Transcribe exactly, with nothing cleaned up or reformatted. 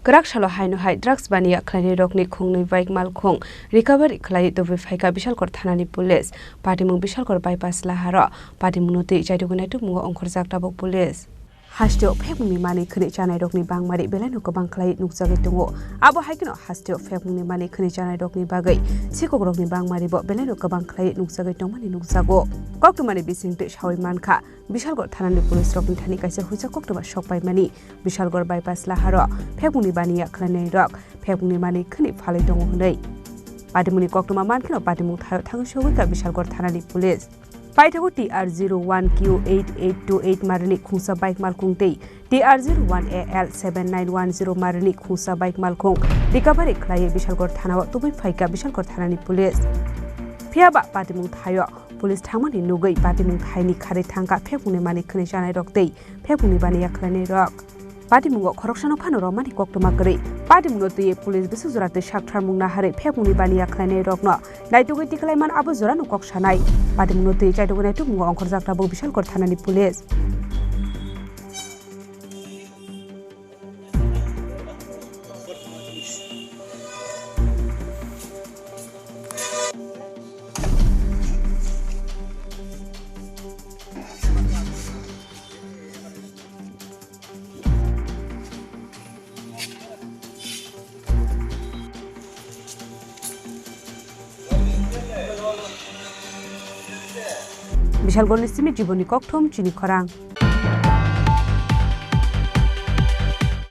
Kwrak salo haino hai drugs baniya khlainairokni khungnwi bike malkhung recovery khlaiwi tubui phaikha Bishalgarh thanani police. Patimung Bishalgarh bypass laharo patimungno twi chaitugwi naitukmungo ongkhorjak tabuk police. Hasteo phekmungni manwi khwnwi chanairokni bangmari belaino kwbang khlaiwi nukjagwi tongo. Abo hai kheno hasteo phekmungni manwi khwnwi chanairokni bagwi sikokrokni bangmaribo belaino kwbang khlaiwi nukjagwi tongmani nukjago. Koktwmani bisingtwi sawi mankha, Bishalgarh thanani police rokni thani kaisa huijak koktwma sok paimani. Bishalgarh bypass laharo phekmungni baniya khlainairok phekmungni manwi khwnwi phalwi tongo hwnwi patimungni koktwma mankheno patimung thaio thangwi sogwikha Bishalgarh thanani police. Paithago T R zero one Q eight eight two eight marini khungsa bike malkhung tei T R zero one A L seven nine one zero marini khungsa bike malkhung recovery khlaiwi Bishalgarh thanao tubui phaikha Bishalgarh thanani police. Phiyaba patimung thaio police thangmani nugwi patimung thaini kharwi thangkha phekmungni manwi khwnwi chanairok tei phekmungni baniya khlainairok. Patimungo khoroksano phano romani koktwma kwrwi. Patimungno twiwi police bwswk jora twi saktharmung naharwi phekmungni baniya khlainairokno naitugwi tikhlaiman abo jorano kok sanai. Patimungno twiwi chaitugwi naitukmungo ongkhorjak tabuk Bishalgarh thanani police. Bishalgarhni simi jiboni kokthum chini khorang.